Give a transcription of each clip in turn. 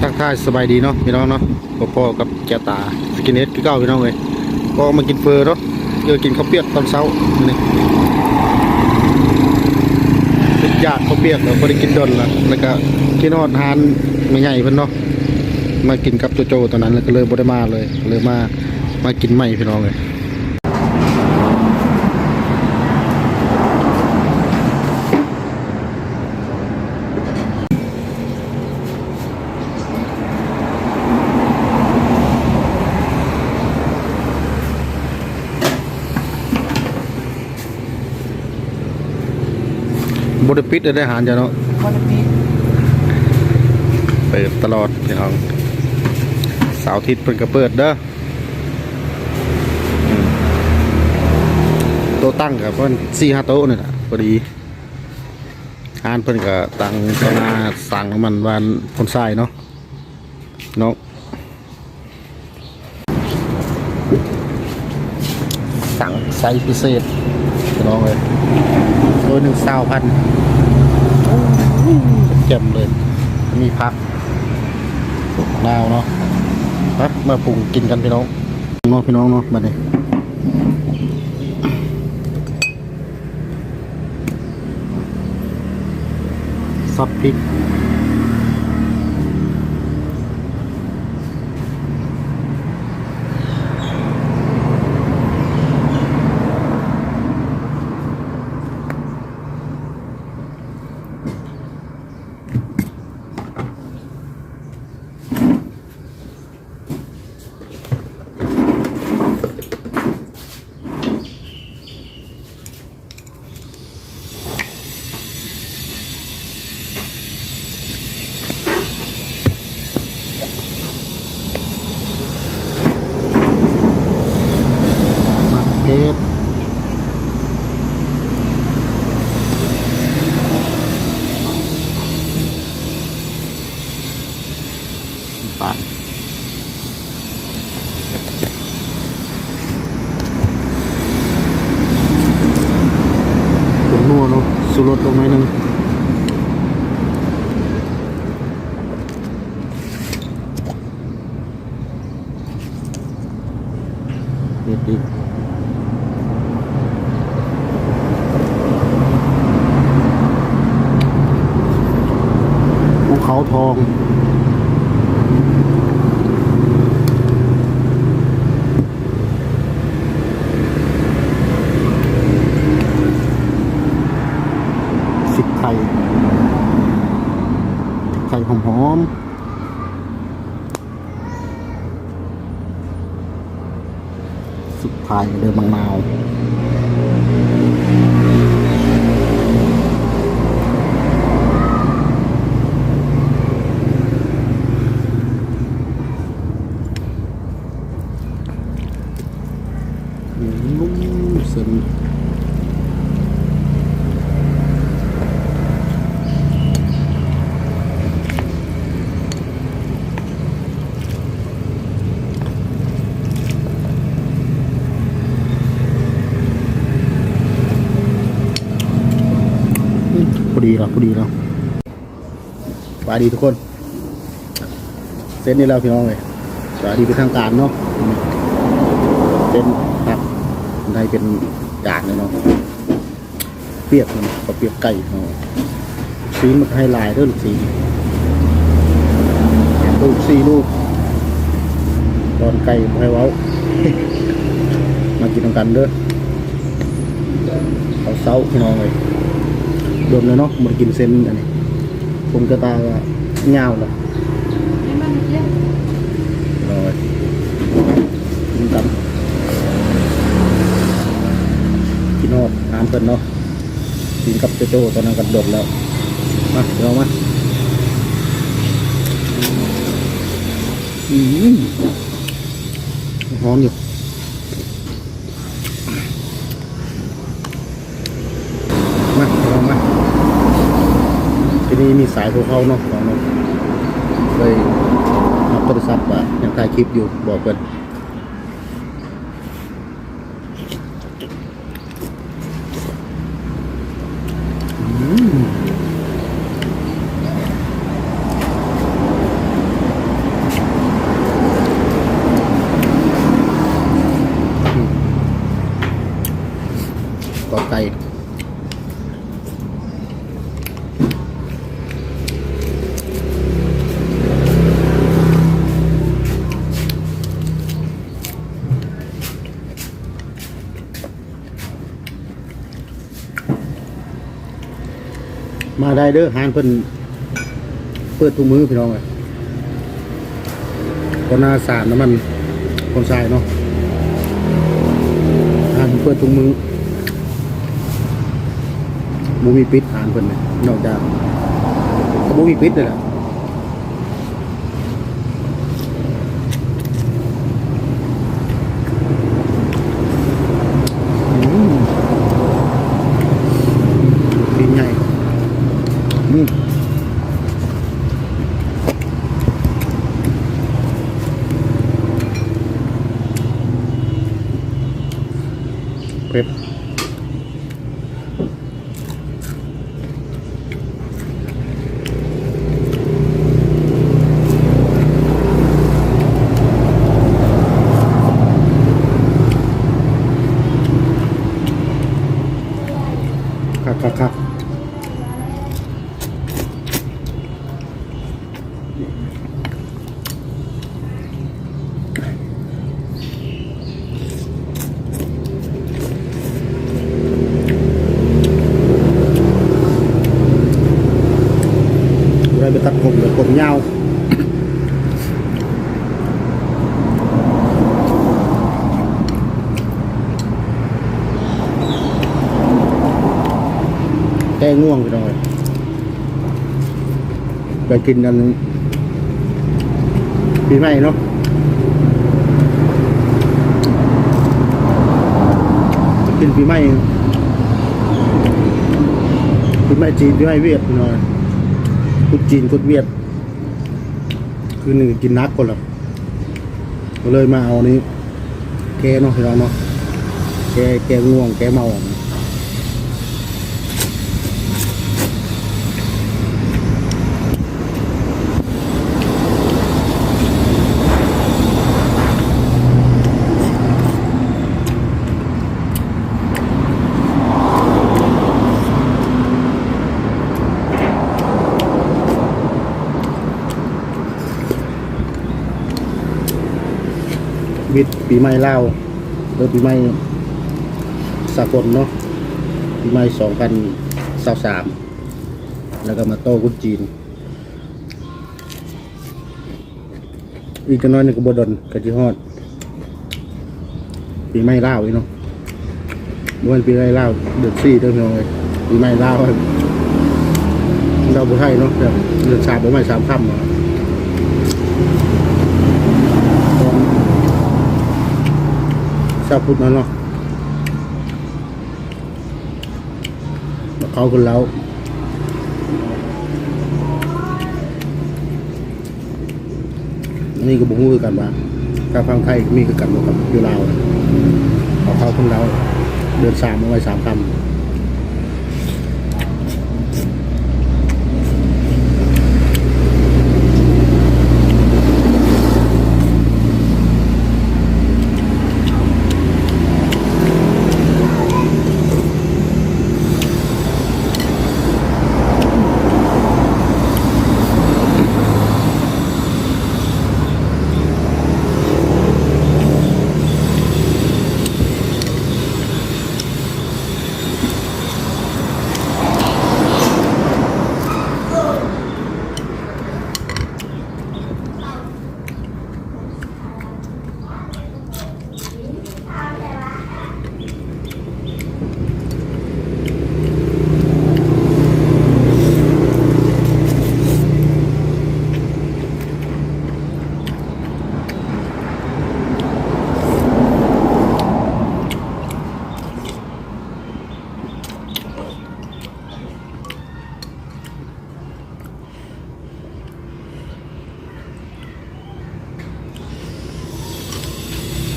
ທັກທາຍສະບາຍດີເນາະພີ່ນ້ອງເນາະ, ພໍ້ກັບແຈວຕາສະກິນເຮັດຄືເກົ່າພີ່ນ້ອງເອີຍ. ກໍມາກິນເຝີເນາະ, ເອີ ກິນເຂົ້າປຽກຕອນເຊົ້າມື້ນີ້. ຄິດຢາກເຂົ້າປຽກ ກໍບໍ່ໄດ້ກິນດົນລະ, ແລ້ວກໍຄິດຮອດຮ້ານແມ່ໃຫຍ່ເພິ່ນເນາະ, ມາກິນກັບໂຈໂຈຕອນນັ້ນ ແລ້ວກໍເລີຍບໍ່ໄດ້ມາເລີຍ, ເລີຍມາ ມາກິນໃໝ່ພີ່ນ້ອງເອີຍ. ບໍ່ໄດ້ປິດເດ້ຮ້ານເຈົ້າເນາະ? ບໍ່ໄດ້ປິດ. ເປີດຕະຫຼອດພີ່ນ້ອງ, ເສົາອາທິດເພິ່ນກໍເປີດເດີ. ໂຕະຕັ້ງກໍປະມານສີ່ຫ້າໂຕະນີ້ລະ ພໍດີ. ຮ້ານເພິ່ນກໍຕັ້ງຕໍ່ໜ້າສັງນ້ຳມັນບ້ານໂພນຊາຍເນາະ ເນາະ. ສັງໄຊພິເສດພີ່ນ້ອງເອີຍ, ໂລໜຶ່ງຊາວພັນ ແຈ່ມເລີຍ. ມີຜັກ ຜັກນາວເນາະ. ມາ ມາປຸງກິນກັນພີ່ນ້ອງເນາະ, ພີ່ນ້ອງເນາະ. ບັດນີ້ ສັບພິກ ໝາກເຜັດ ນ້ຳຕານ ຜົງນົວເນາະ, ຊູລົດລົງໜ້ອຍໜຶ່ງ. ເຮັດອີກ ພູເຂົາທອງ ສິກໄຂ່ ສິກໄຂ່ຫອມໆ. ສຸດທ້າຍກໍເດີ ບັກນາວ. ນຸ້ມເສັ້ນ ພໍດີແລ້ວ ພໍດີແລ້ວ. ສະບາຍດີທຸກຄົນ ເຊັນນີ້ແລ້ວພີ່ນ້ອງເອີຍ, ສະບາຍດີເປັນທາງການເນາະ. ເສັ້ນຜັກໄດ້ເປັນຈານເລີຍເນາະ, ປຽກມັນກໍປຽກໄກ່ເນາະ. ລູກຊີ້ນມັນໃຫ້ຫຼາຍເດີ ລູກຊີ້ນ ສາມລູກ ສີ່ລູກ, ຕອນໄກ່ບໍ່ໃຫ້ເວົ້າ. ມາກິນນຳກັນເດີ. ເຂົ້າເຊົ້າພີ່ນ້ອງເອີຍ, ດົນແລ້ວເນາະ ບໍ່ໄດ້ກິນເສັ້ນອັນນີ້. ຜົງກະຕາກໍຍາວແລ້ວ ພີ່ນ້ອງເອີຍ. ກິນຕຳ ກິນຮອດຮ້ານເພິ່ນເນາະ, ກິນກັບໂຈໂຈ້ຕອນນັ້ນກໍດົນແລ້ວ. ມາ ພີ່ນ້ອງມາ. ອືມ ຮ້ອນຢູ່. ມາ ມາ ທີ່ນີ້ມີສາຍໂທເຂົ້າເນາະ ເນາະ. ເລີຍຮັບໂທລະສັບວ່າຍັງຖ່າຍຄລິບຢູ່ ບອກເພິ່ນ. ອືມ. ມາໄດ້ເດີ ຮ້ານເພິ່ນເປີດທຸກມື້ພີ່ນ້ອງເອີຍ. ກ່ອນໜ້າສານນ້ຳມັນຄົນຊາຍເນາະ ຮ້ານເພິ່ນເປີດທຸກມື້ ບໍ່ມີປິດຮ້ານເພິ່ນນີ້ ນອກຈາກ ກໍບໍ່ມີປິດເລີຍແຫຼະ. ອືມ ຕີນໃຫຍ່ ອືມ ເຜັດ. ຄັກໆໆ. ໄດ້ໄປຕັດຜົມເລີຍ ຜົມຍາວ ແກ້ງ່ວງ ພີ່ນ້ອງເອີຍ. ໄປກິນອັນປີໃໝ່ເນາະ ໄປກິນປີໃໝ່ ປີໃໝ່ຈີນ ປີໃໝ່ຫວຽດພີ່ນ້ອງ ກຸດຈີນ ກຸດຫວຽດ ຄືໜຶ່ງກິນໜັກພຸ້ນລະ ກໍເລີຍມາເອົານີ້ ແກ້ເນາະ ພີ່ນ້ອງເນາະ ແກ້ ແກ້ງ່ວງ ແກ້ເມົາ. ວິດປີໃໝ່ລາວ ຫຼື ປີໃໝ່ສາກົນເນາະ ປີໃໝ່ສອງພັນຊາວສາມ ແລ້ວກໍມາຕໍ່ກຸດຈີນ. ອີກຈັກໜ້ອຍໜຶ່ງກໍບໍ່ດົນກໍຊິຮອດ ປີໃໝ່ລາວອີກເນາະ ບໍ່ແມ່ນປີໃໝ່ລາວເດືອນສີ່ເດີພີ່ນ້ອງເອີຍ ປີໃໝ່ລາວ ລາວບໍ່ໄທເນາະ ເດືອນສາມ ບໍ່ໄໝ່ສາມຄ່ຳເນາະ ເຊົ້າພຸດນັ້ນເນາະ ເຂົ້າຂຶ້ນແລ້ວ. ອັນນີ້ກໍບໍ່ຮູ້ຄືກັນວ່າ ທາງຝັ່ງໄທມີຄືກັນບໍ່ກັບຢູ່ລາວ ເອົາເຂົ້າຄົນລາວ ເດືອນສາມເອົາໄວ້ສາມຄ່ຳ.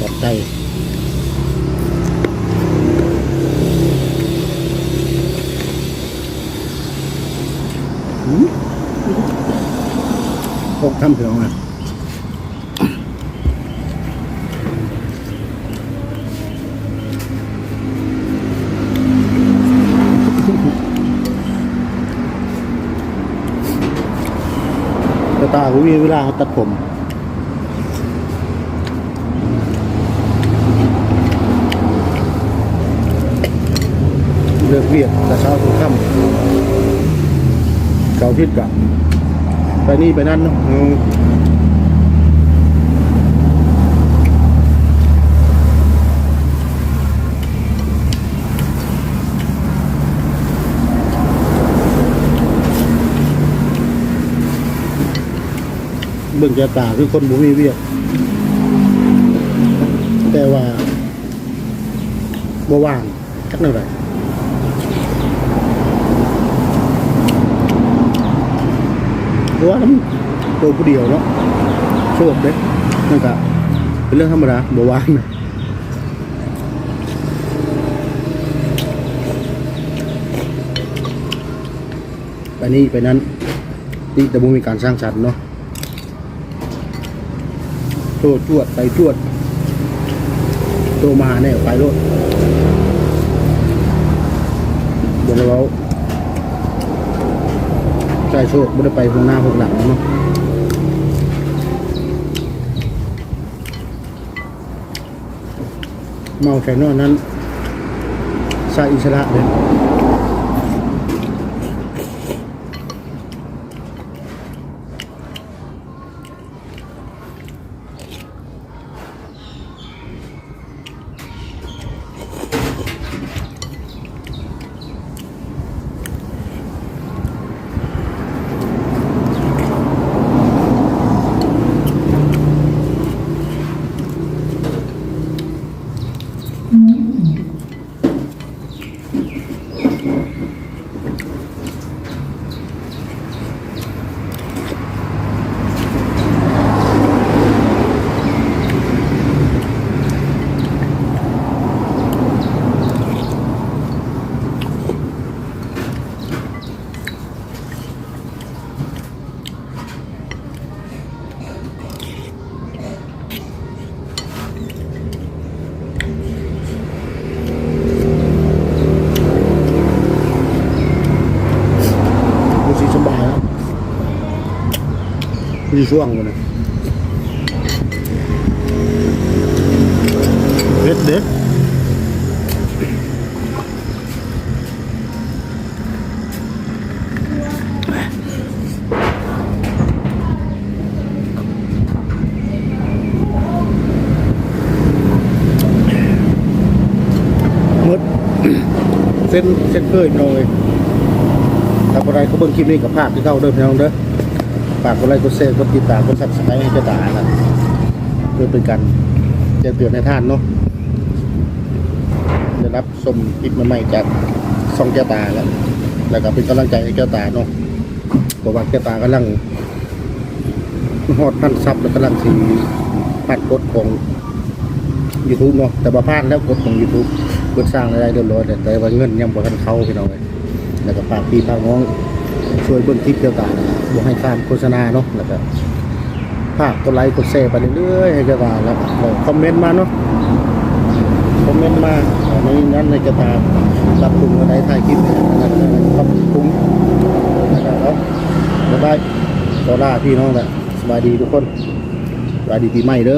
ຂອບໃຈ ອືມ ຄົກທຳເຖິງນະ. ກະຕາບໍ່ມີເວລາເຮົາຕັດຜົມ ເລີກວຽກແຕ່ເຊົ້າຈົນຄ່ຳ. ເສົາອາທິດກະໄປນີ້ໄປນັ້ນເນາະ. ເອີ ເບິ່ງແຈກຕາຄືຄົນບໍ່ມີວຽກ ແຕ່ວ່າບໍ່ວ່າງ. ຈັກແນວໃດ ເພາະວ່ານຳໂຕຜູ້ດຽວເນາະ ໂສດເດ້ ມັນກະເປັນເລື່ອງທຳມະດາ ບໍ່ວ່າງນະ. ໄປນີ້ໄປນັ້ນ ຕິແຕ່ບໍ່ມີການສ້າງສັນເນາະ. ໂທຈວດໄປຈວດ ໂທມາຫາແດ່ໄປໂລດ ບໍ່ໄດ້ເວົ້າ. ໃສ່ໂຊກບໍ່ໄດ້ໄປຫົວໜ້າຫົວຫຼັງເນາະ. ເມົາໃສ່ນອນນັ້ນ ໃສ່ອິດສະຫຼະເດ້. ຄືຊິສະບາຍແລ້ວ ມີຊ່ວງຢູ່ນະ ເຜັດເດ້. ໝົດເຊັ່ນ ເຊັ່ນເຄີຍພີ່ນ້ອງເອີຍ. ຖ້າຜູ້ໃດເຂົ້າເບິ່ງຄລິບນີ້ກໍຝາກຄືເກົ່າເດີພີ່ນ້ອງເດີ. ຝາກກົດໄລ ກົດແຊ ກົດຕິດຕາມ ກົດ Subscribe ໃຫ້ເຈົ້າຕານະ ເພື່ອເປັນການແຈ້ງເຕືອນໃຫ້ທ່ານເນາະ ໄດ້ຮັບຊົມຄລິບໃໝ່ໆຈາກຊ່ອງເຈົ້າຕາ ແລ້ວ ແລ້ວກໍເປັນກຳລັງໃຈໃຫ້ເຈົ້າຕາເນາະ. ເພາະວ່າເຈົ້າຕາກຳລັງຮອດພັນຊັບ ແລ້ວກຳລັງຊິຜ່ານກົດຂອງ YouTube ເນາະ ແຕ່ວ່າຜ່ານແລ້ວກົດຂອງ YouTube ເພິ່ນສ້າງລາຍໄດ້ຮຽບຮ້ອຍແລ້ວ ແຕ່ວ່າເງິນຍັງບໍ່ທັນເຂົ້າພີ່ນ້ອງເອີຍ. ແລ້ວກໍຝາກພີ່ຝາກນ້ອງຊ່ວຍເບິ່ງຄລິບເຈົ້າຕາ ບໍ່ໃຫ້ຂ້າມໂຄສະນາເນາະ ແລ້ວກໍຝາກກົດໄລກົດແຊໄປເລື້ອຍໆໃຫ້ເຈົ້າຕາ ແລ້ວກໍຄອມເມັນມາເນາະ ຄອມເມັນມາ ໃນນັ້ນໃຫ້ເຈົ້າຕາປັບປຸງອັນໃດ ຖ່າຍຄລິບໃນນັ້ນປັບປຸງ ແລ້ວກໍເນາະ ບາຍບາຍ ຂໍລາພີ່ນ້ອງແລ້ວ ສະບາຍດີທຸກຄົນ ສະບາຍດີປີໃໝ່ເດີ.